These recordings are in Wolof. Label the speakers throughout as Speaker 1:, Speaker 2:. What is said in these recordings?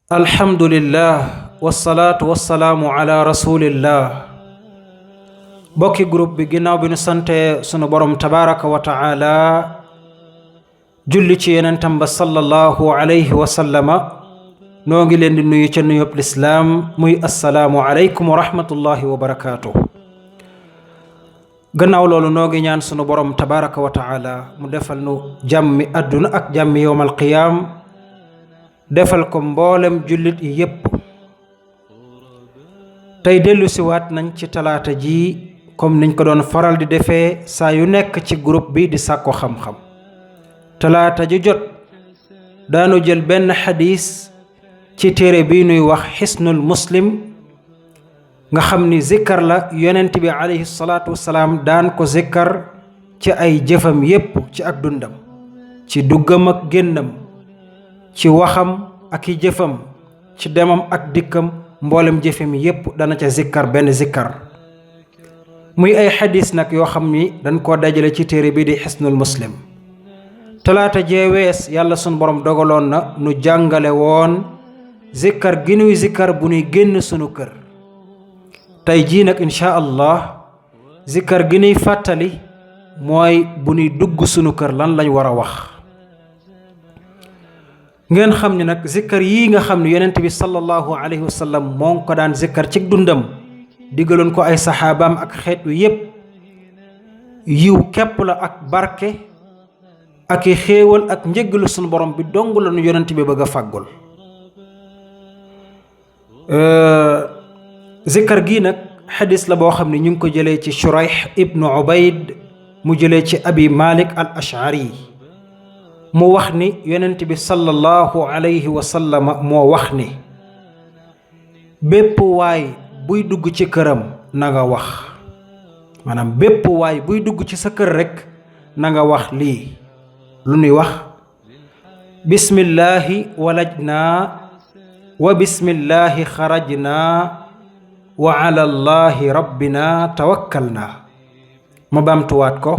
Speaker 1: alhamdulillah wasalaatu wasalaamu ala rasulillah bokki groupe bi ginnaaw bi nu sante sunu borom tabaraka wa taala julli ci yenentam ba sallallahu alayhi wa sallama noo ngi leen di nuyu ca nuyób lislaam muy assalaamu aleykum wa rahmatullahi wa barakaatuh gannaaw loolu noo ngi ñaan sunu borom tabaraka wa taala mu defal nu jàmmi àdduna ak jàmmi yowmal qiyaam defal ko mboolem jullit yi yépp tey dellu siwaat nañ ci talaata ji comme niñ ko doon faral di defee saa yu nekk ci groupe bi di sàkko xam-xam talaata ji jot daanu jël benn xadis ci téere bi nuy wax xisnul muslim nga xam ni zikkar la yonent bi alayhi salaatu wasalaam daan ko zikkar ci ay jëfam yépp ci ak dundam ci duggam ak génnam ci waxam ak i jëfam ci demam ak dikkam mboolem jëfam yépp dana ca zikkar benn zikkar muy ay xadis nag yoo xam ni dañ koo dajale ci téere bi di xisnul muslim talaata jeewees yàlla sunu borom dogaloon na nu jàngale woon zikkar gi nuy zikkar bu nuy génn sunu kër tey jii nag incha allah zikkar gi nuy fàttali mooy bu nuy dugg sunu kër lan lañ war a wax ngeen xam ni nag zikkar yii nga xam ne yonent bi sallallahu alayhi wa sallam moo ngi ko daan zikkar ci dundam diggaloon ko ay saxaabaam ak xeet wi yépp yiw képp la ak barke ak i xéewal ak njëggalu sunu borom bi dong la nu yonent bi bëgg a fàggul zikkar gii nag xadis la boo xam ne ñu ngi ko jëlee ci Shurayh ibnu Ubayd mu jëlee ci abi Malik al Ash'ari mu wax ni yonent bi sallallahu alayhi wa sallam moo wax ni bépp waay buy dugg ci këram na nga wax maanaam bépp waay buy dugg ci sa kër rekk na nga wax lii lu nuy wax bismillahi walajnaa wa bismillahi xarajnaa wa ala allahi rabbina tawakkalnaa ma baamtuwaat ko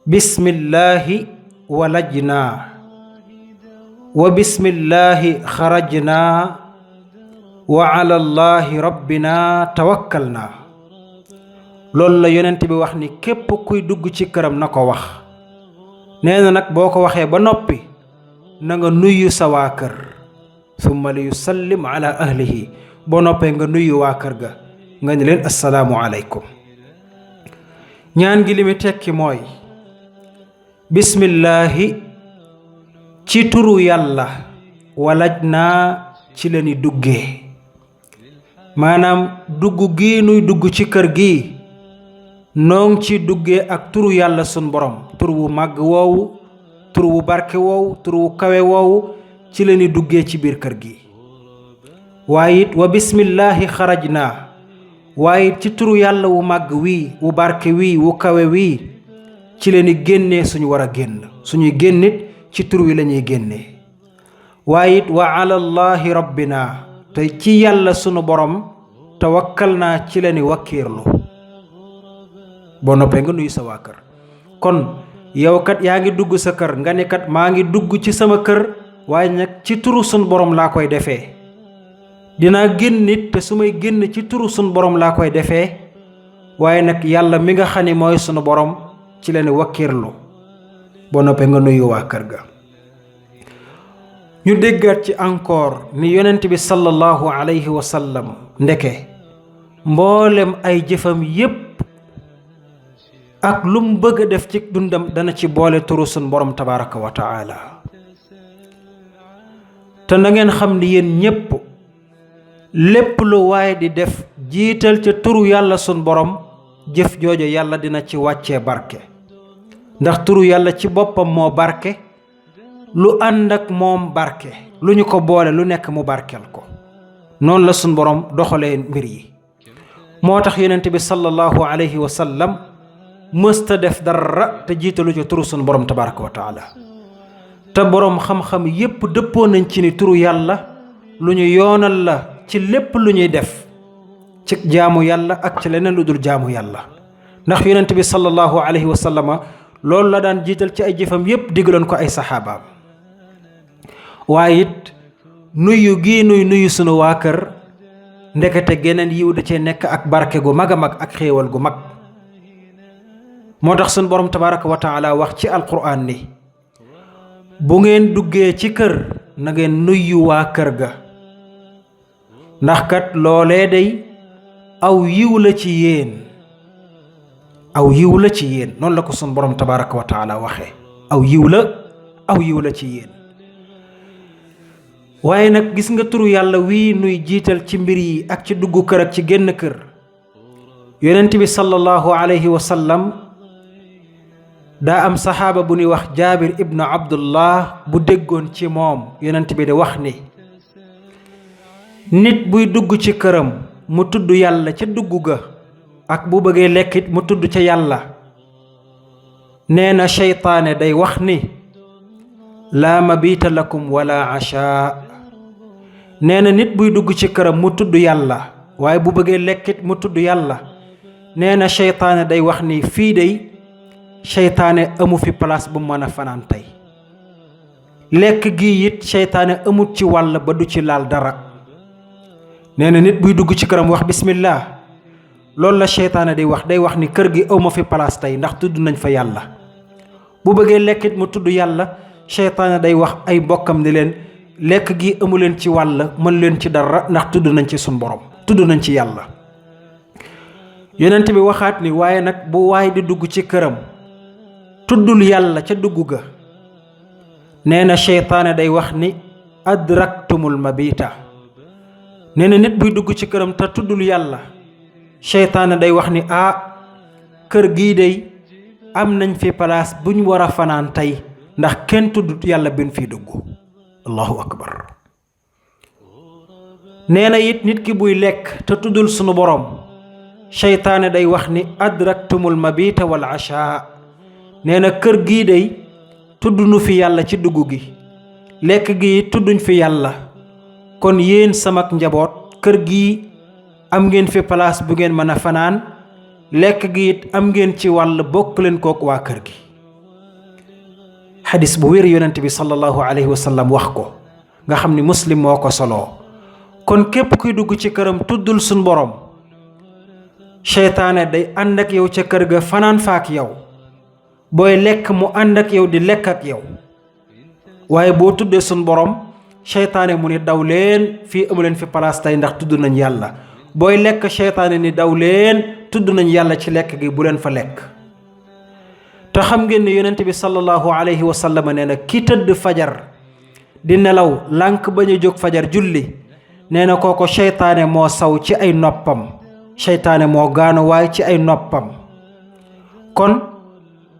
Speaker 1: bismillahi walajnaa wa bismillahi xarajnaa wa ala allahi rabbina tawakkalnaa loolu la yonent bi wax ni képp kuy dugg ci këram na ko wax nee na nag boo ko waxee ba noppi na nga nuyu sa waa kër summa li yusallim ala ahlihi boo noppee nga nuyu waa kër ga nga ni leen assalaamu aleykum ñaan gi li mu tekki mooy bismillaahi ci turu yàlla walaj naa ci la ni duggee maanaam dugg gi nuy dugg ci kër gi noong ci duggee ak turu yàlla sun borom tur wu màgg woowu tur wu barke woowu tur wu kawe woowu ci la ni duggee ci biir kër gi waaye it wa bismillaahi xaraj naa waaye it ci turu yàlla wu màgg wii wu barke wii wu kawe wii ci leen i génnee suñu war a génn suñuy génnit ci tur wi la ñuy génnee waaye it wa alallahi rabbina te ci yàlla sunu borom tawakkal naa ci leen i wakkiirlu boo noppee nga nuyu sa waa kër kon yow kat yaa ngi dugg sa kër nga ne kat maa ngi dugg ci sama kër waaye nag ci turu sunu borom laa koy defee dinaa génn nit te su may génn ci turu sunu borom laa koy defee waaye nag yàlla mi nga xam ne mooy sunu borom ci leen wakkiirlu boo noppee nga nuyu waa kër ga ñu déggaat ci encore ni yonent bi sallallahu alayhi wa sallam ndeke mboolem ay jëfam yépp ak lu mu bëgg a def ci dundam dana ci boole turu sun borom tabaraka wa taala te na ngeen xam ni yéen ñépp lépp lu waaye di def jiital ca turu yàlla sun borom jëf joojo yàlla dina ci wàccee barke ndax turu yàlla ci boppam moo barke lu ànd ak moom barke lu ñu ko boole lu nekk mu barkel ko noonu la sun borom doxalee mbir yi moo tax yonent bi sallallahu alayhi wa sallam mësta def dara te jiitalu ci turu sun borom tabaraka wa taala te borom xam-xam yépp dëppoo nañ ci ni turu yàlla lu ñu yoonal la ci lépp lu ñuy def ci jaamu yàlla ak ci leneen lu dul jaamu yàlla ndax yonent bi sallallahu alayhi wa sallama loolu la daan jiital ci ay jëfam yépp digaloon ko ay saxaabaam waaye it nuyu gi nuyu sunu waa kër ndekete geneen yiw da cee nekk ak barke gu mag a mag ak xéewal gu mag. moo tax sunu borom tabaraka wa taala wax ci alquran ni bu ngeen duggee ci kër na ngeen nuyu waa kër ga ndax kat loolee day aw yiw la ci yéen noonu la ko sunu borom tabaraka wa taala waxee aw yiw la ci yéen. waaye nag gis nga turu yàlla wii nuy jiital ci mbir yi ak ci dugg kër ak ci génn kër yonent bi sallallahu alayhi wa sallam daa am saxaaba bu ñuy wax jaabir ibnu abdullah bu déggoon ci moom yonent bi de wax ni nit buy dugg ci këram mu tudd yàlla ca dugg ga ak bu bëggee lekkit mu tudd ca yàlla nee na seytaane day wax ni laa mabiita lakum wala ashaa nee na nit buy dugg ci këram mu tudd yàlla waaye bu bëggee lekkit mu tudd yàlla nee na seytaane day wax ni fii day seytaane amu fi place bu mën a fanaan tey lekk gi it seytaane amut ci wàll ba du ci laal dara. nee na nit buy dugg ci këram wax bismillah loolu la seytaane day wax ni kër gi awma fi place tey ndax tudd nañ fa yàlla. bu bëggee lekkit mu tudd yàlla seytaane day wax ay bokkam ni leen lekk gi amu leen ci wàll mën leen ci dara ndax tudd nañ ci sun borom tudd nañ ci yàlla. yonent bi waxaat ni waaye nag bu waay di dugg ci këram tuddul yàlla ca dugg ga nee na seytaane day wax ni adraktumul mabita. nee na nit buy dugg ci këram te tuddul yàlla seytaane day wax ni kër gii day am nañ fi place buñ war a fanaan tey ndax kenn tuddut yàlla bin fi dugg. allahu akbar. nee na it nit ki buy lekk te tuddul sunu borom seytaane day wax ni adraktumul mabita wal ashaa. nee na kër gii day tudd nu fi yàlla ci dugg gi lekk gi tudduñ fi yàlla kon yéen samak njaboot kër gi am ngeen fi place bu ngeen mën a fanaan lekk gi it am ngeen ci wàll bokk leen kook waa kër gi. xadis bu wér yonent bi sallallahu alayhi wa sallam wax ko nga xam ni muslim moo ko soloo. kon képp kuy dugg ci këram tuddul suñ borom seytaane day ànd ak yow ca kër ga fanaan fa ak yow booy lekk mu ànd ak yow di lekk ak yow. waaye boo tuddee suñ borom seytaane mu ni daw leen fii amu leen fi place tey ndax tudd nañ yàlla. booy lekk seytaane ni daw leen tudd nañ yàlla ci lekk gi bu leen fa lekk. te xam ngeen ne yonent bi sallallahu alayhi wa sallam nee na ki tëdd fajar di nelaw lànk bañ a jóg fajar julli nee na kooko seytaane moo saw ci ay noppam seytaane moo gaanuwaay ci ay noppam. kon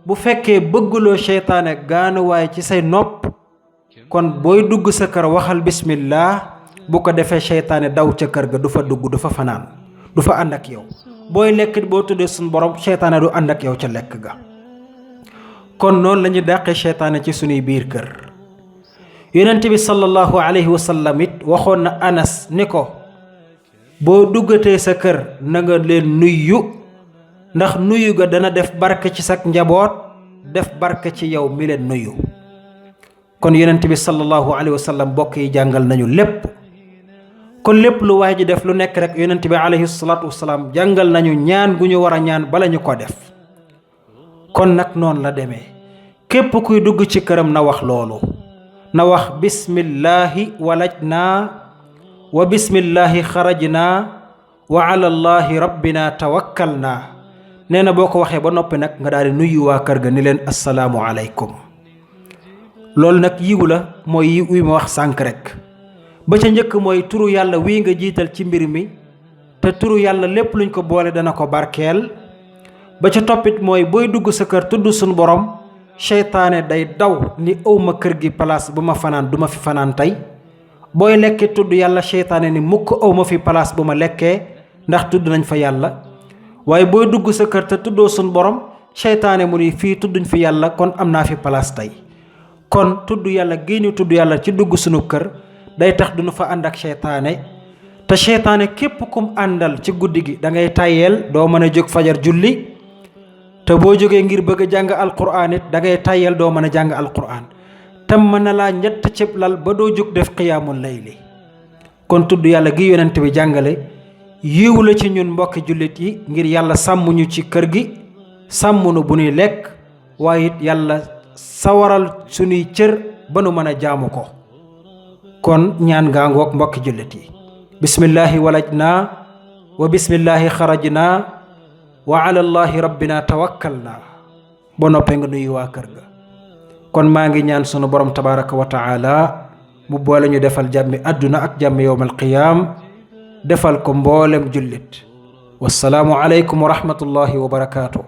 Speaker 1: bu fekkee bëgguloo seytaane gaanuwaay ci say nopp kon booy dugg sa kër waxal bismillah bu ko defee seytaane daw ca kër ga du fa dugg du fa fanaan du fa ànd ak yow. booy lekk boo tuddee suñu borom seytaane du ànd ak yow ca lekk ga. kon noonu la ñu dàqee seytaane ci sunuy biir kër. yonent bi sallallahu alayhi wa sallam it waxoon na Anas ni ko boo duggatee sa kër na nga leen nuyu ndax nuyu ga dana def barke ci sak njaboot def barke ci yow mi leen nuyu. kon yonent bi sallallahu alayhi wa sallam bokk yi jàngal nañu lépp. kon lépp lu waay ji def lu nekk rek yonent bi alayhi salaatu wasalaam jàngal nañu ñaan gu ñu war a ñaan bala ñu ko def. kon nag noonu la demee képp kuy dugg ci këram na wax loolu na wax bismillahi walajnaa wa bismillahi xarajnaa wa ala allahi rabbina tawakkalnaa. nee na boo ko waxee ba noppi nag nga daal di nuyu waa kër ga ni leen assalaamu aleykum. loolu nag yiw la mooy yiw wi ma wax sànk rek. ba ca njëkk mooy turu yàlla wii nga jiital ci mbir mi te turu yàlla lépp luñ ko boole dana ko barkeel. ba ca toppit mooy booy dugg sa kër tudd suñu borom seytaane day daw ni awma kër gi place bu ma fanaan du ma fi fanaan tey. booy lekkee tudd yàlla seytaane ni mukk awma fi place bu ma lekkee ndax tudd nañ fa yàlla. waaye booy dugg sa kër te tuddoo suñu borom seytaane mu ni fii tudduñ fi yàlla kon am naa fi place tey. kon tudd yàlla gi ñu tudd yàlla ci dugg sunu kër day tax duñu fa ànd ak seytaane. te seytaane képp kum àndal ci guddi gi da ngay tayyeel doo mën a jóg fajar julli. te boo jógee ngir bëgg a jàng alquran it da ngay tayyal doo mën a jàng alquran tam mën na laa ñett cëb lal ba doo jóg def qiyaamul layli kon tudd yàlla gi yonent bi jàngale yiw la ci ñun mbokki jullit yi ngir yàlla sàmmuñu ci kër gi sàmmunu bu ñuy lekk waaye it yàlla sawaral sunuy cër ba nu mën a jaamu ko kon ñaan gaa ngoog mbokki jullit yi bismillahi walajna wa bismillahi xarajna wa ala allahi rabbina tawakkalna ba noppee nga nuyu waa kër ga kon maa ngi ñaan sunu borom tabaraka wa taala mu boole ñu defal jàmmi àdduna ak jàmmi yowmal qiyaam defal ko mboolem jullit wassalaamu aleykum wa rahmatullahi wa barakaatu